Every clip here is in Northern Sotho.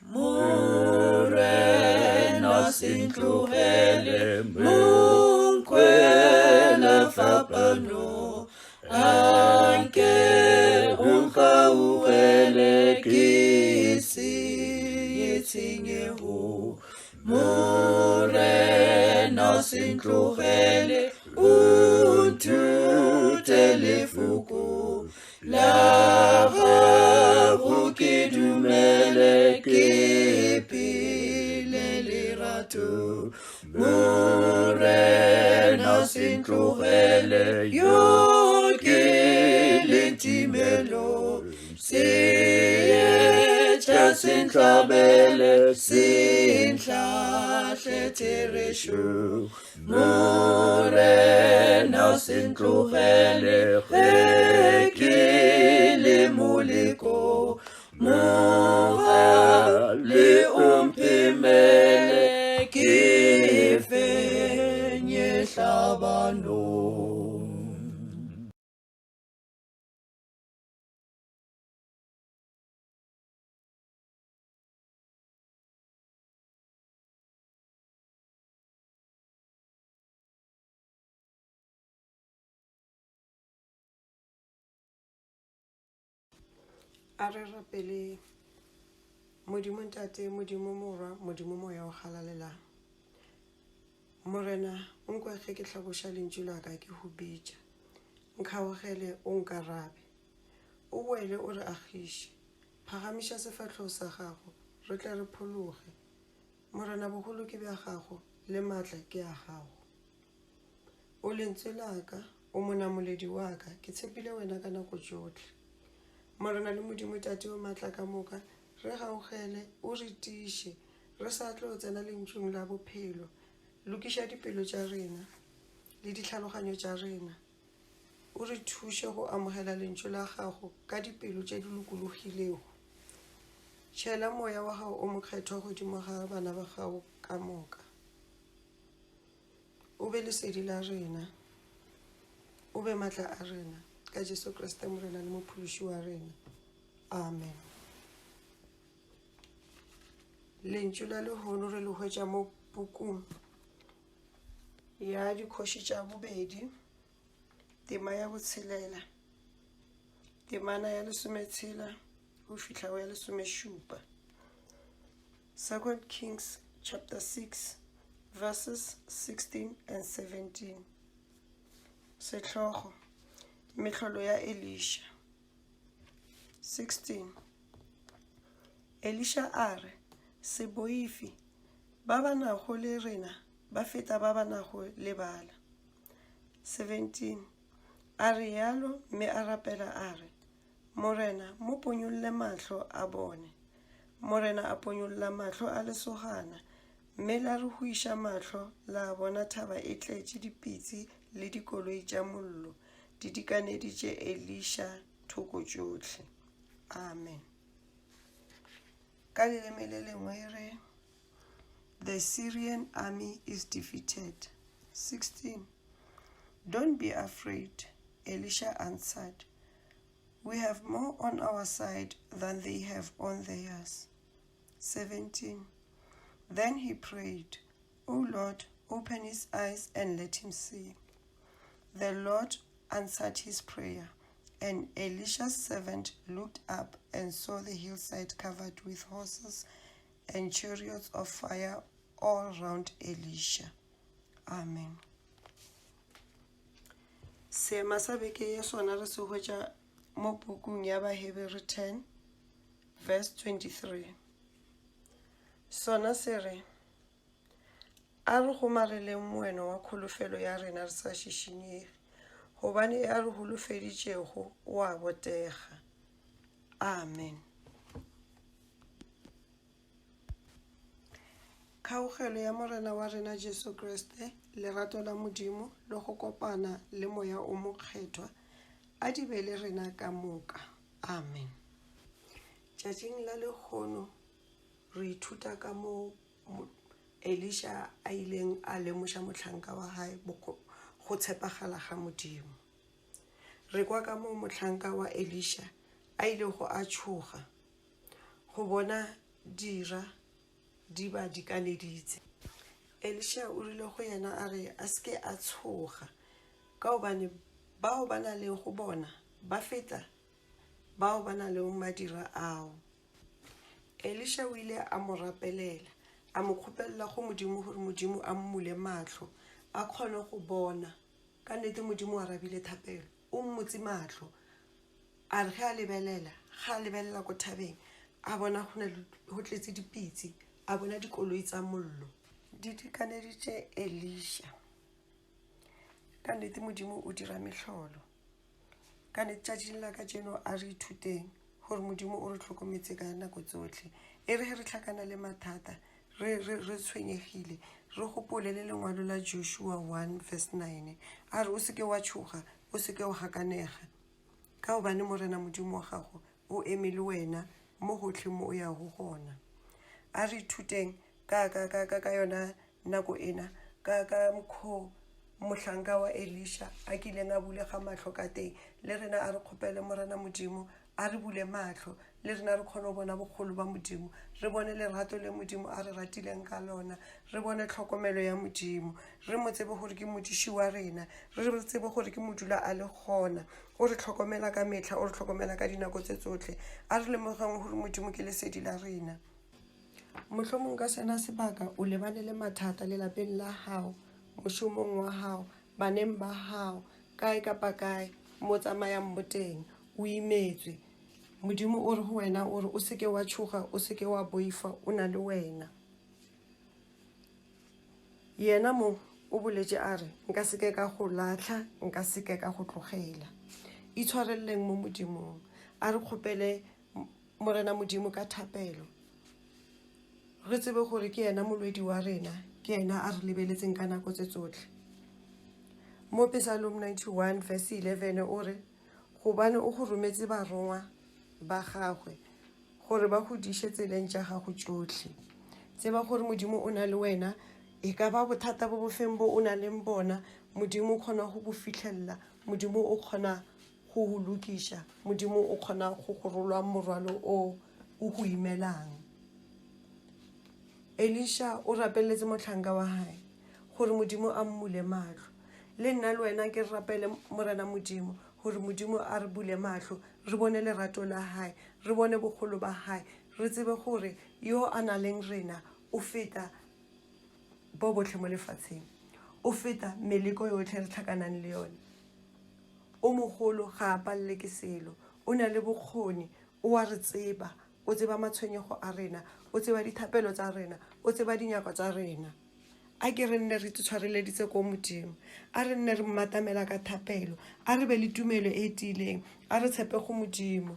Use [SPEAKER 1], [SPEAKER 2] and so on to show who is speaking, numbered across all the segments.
[SPEAKER 1] Morena se ntlogele monkwela fapano anke o nkgaugele ke se ye tshenyego Morena se ntlogele o nthute lefoko la gago ke dumele ke phele lerato Morena se ntlogele yo ke le timelo seetša se ntlabele se ntlhahle therešo Morena se ntlogele ge ke le moleko mogale o mphemele ke fenye hlabanong.
[SPEAKER 2] A re rapeleng. Modimo Ntate, Modimo Morwa, Modimo Moya o Galalelang. Morena, o nkwe ge ke hlaboša lentšu la ka ke go bitša. Nkgaogele o nkarabe. O boele o re agiše. Phagamiša sefahlogo sa gago, re tle re phologe. Morena, bogolo ke bja gago, le maatla ke a gago. O lentswe la ka, o monamoledi wa ka, ke tshepile wena ka nako tšohle. Morena le Modimo Tate yo maatla ka moka, re gaugele, o re tiiše, re sa tlo tsena lentšung la bophelo. Lokiša dipelo tša rena le ditlhaloganyo tša rena. O re thuše go amogela lentšu la gago ka dipelo tše di lokologilego. Tšhela moya wa gago o mokgethwa godimo ga bana ba gago ka moka. O be lesedi la rena, o be matla a rena, ka Jesu Kriste Morena le Mophološi wa rena. Amen. Lentšu la lehono re le hwetša mo pukung ya dikgoši tša bobedi tema ya botshelela temana ya lesometshela go fihla go ya lesomešupa second kings chapter 6 verses 16 and 17 sehlogo mehlolo ya elisha 16 elisha a re se boife Ba ba nago le rena ba feta ba ba nago le bala. 17 A realo mme a rapela a re, Morena, mo ponyolle mahlo a bone. Morena a ponyolla mahlo a lesogana, mme la re go iša mahlo la bona thaba e tletše dipitsi le dikoloi tša mollo di dikaneditše Elisha thoko tšohle. Amen. Ka leleme le lengwe e re, The Syrian army is defeated. 16. Don't be afraid, Elisha answered. We have more on our side than they have on theirs. 17. Then he prayed, O Lord, open his eyes and let him see. The Lord answered his prayer, and Elisha's servant looked up and saw the hillside covered with horses and chariots of fire all round Elisha. Amen. Seema sa beke ye sona re se hwetša mo pukung ya Bahebere 10 verse 23. Sona se re, A re gomareleng moeno wa kholofelo ya rena re sa šišinyege, gobane e a re holofeditšego o a botega. Amen. Kgaugelo ya Morena wa rena Jesu Kriste, lerato la Modimo le go kopana le Moya o Mokgethwa a di be le rena ka moka. Amen. Tšatšing la lehono re ithuta ka moo Elisha a ileng a lemoša mohlanka wa gae go tshepagala ga Modimo. Re kwa ka moo mohlanka wa Elisha a ilego a tšhoga go bona. dira di ba dikaneditše. Elisha o rile go yena a re a se ke a tshoga, ka gobane bao ba na lego bona ba feta bao ba na lego madira ao. Elisha o ile a mo rapelela, a mo kgopelela go Modimo gore Modimo a mmule mahlo a kgone go bona. Ka nnete Modimo o arabile thapelo, o mmotse mahlo. A re ge a lebelela, ge a lebelela ko thabeng, a bona go na le go tletse dipitsi, a bona dikoloi tsa mollo. Di dikaneditše Elisha. Ka nnete Modimo o dira mehlolo. Ka nnete tšatšing la kajeno a re ithuteng gore Modimo o re hlokometse ka nako tsohle. E re ge re hlakana le mathata, re, re, re tshwenyegile, re gopole le lengwalo la Joshua 1 verse 9. A re o se ke wa tšhoga, o se ke wa gakanega. Ka gobane Morena Modimo wa gago o eme le wena mo gohle mo o yago gona. A re ithuteng ka, ka, ka, ka, ka yona nako ena, ka, ka mokgo mohlanka wa Elisha a kileng a bulega mahlo ka teng. Le rena a re kgopele Morena Modimo a re bule mahlo, le rena re kgone go bona bogolo ba Modimo, re bone lerato le Modimo a re ratileng ka lona, re bone tlhokomelo ya Modimo, re mo tsebe gore ke modiši wa rena, re tsebe gore ke modula a le gona, o re tlhokomela ka mehla, o re tlhokomela ka dinako tse tsohle. A re lemogeng gore Modimo ke lesedi la rena. Mohlomong ka sena sebaka o lebane le mathata lelapeng la gago, mošomong wa gago, baneng ba gago, kae kapa kae mo tsamayang mo teng, o imetswe. Modimo o re go wena o re o seke wa tšhoga, o seke wa boifa, o na le wena. Yena mo o boletše a re, Nka seke ka go lahla, nka seke ka go tlogela. Itshwareleleng mo Modimong. A re kgopele Morena Modimo ka thapelo. Re tsebe gore ke yena molwedi wa rena, ke yena a re lebeletseng ka nako tse tsotlhe. Mo Psalm 91 verse 11 o re, Gobane o go rometse barongwa ba gagwe gore ba go diše tseleng tša gago tšohle. Tseba gore Modimo o na le wena, e ka ba bothata bo bofeng bo o na leng bona, Modimo o kgona go bo fihlelela, Modimo o kgona go go lokiša, Modimo o kgona go go rola morwalo o o go imelang. Elisha o rapeletse mohlanka wa hae gore Modimo a mmule mahlo. Le nna le wena ke re rapele Morena Modimo gore Modimo a re bule mahlo, re bone lerato la hae, re bone bogolo ba hae, re tsebe gore yo a na leng rena o feta bo botlhe mo lefatsheng, o feta meleko yotlhe re tlhakanang le yone. O mogolo, ga a palele ke selo, o na le bokgoni, o a re tseba, o tseba matshwenyego a rena, o tseba dithapelo tsa rena, o tseba dinyakwa tsa rena. A ke re nne re tshwareleditse ko Modimo, a re nne re mmatamela ka thapelo, a re be le tumelo e tiileng, a re tshepe go Modimo.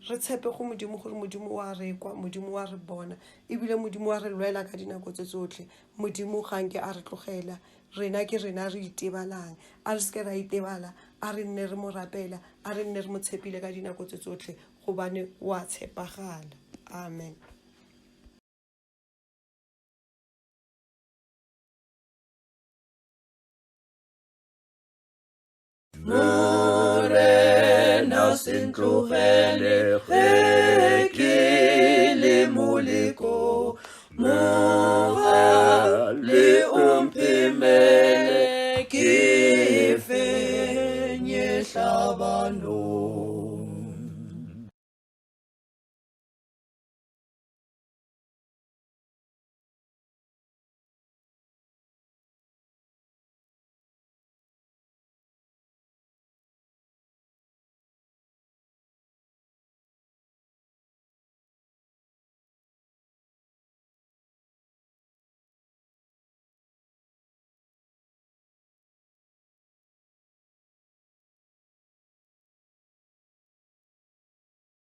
[SPEAKER 2] Re tshepe go Modimo gore Modimo wa re kwa, Modimo wa re bona, ebile Modimo wa re lwela ka dinako tse tsotlhe. Modimo ga nke a re tlogela, rena ke rena re itebalang. A re seke ra itebala, a re nne re mo rapela, a re nne re mo tshepile ka dinako tse tsotlhe, gobane wa tshepagala. Amen.
[SPEAKER 1] Morena se ntlogele ge ke le moleko, mogale o mphemele ke fenye hlabano.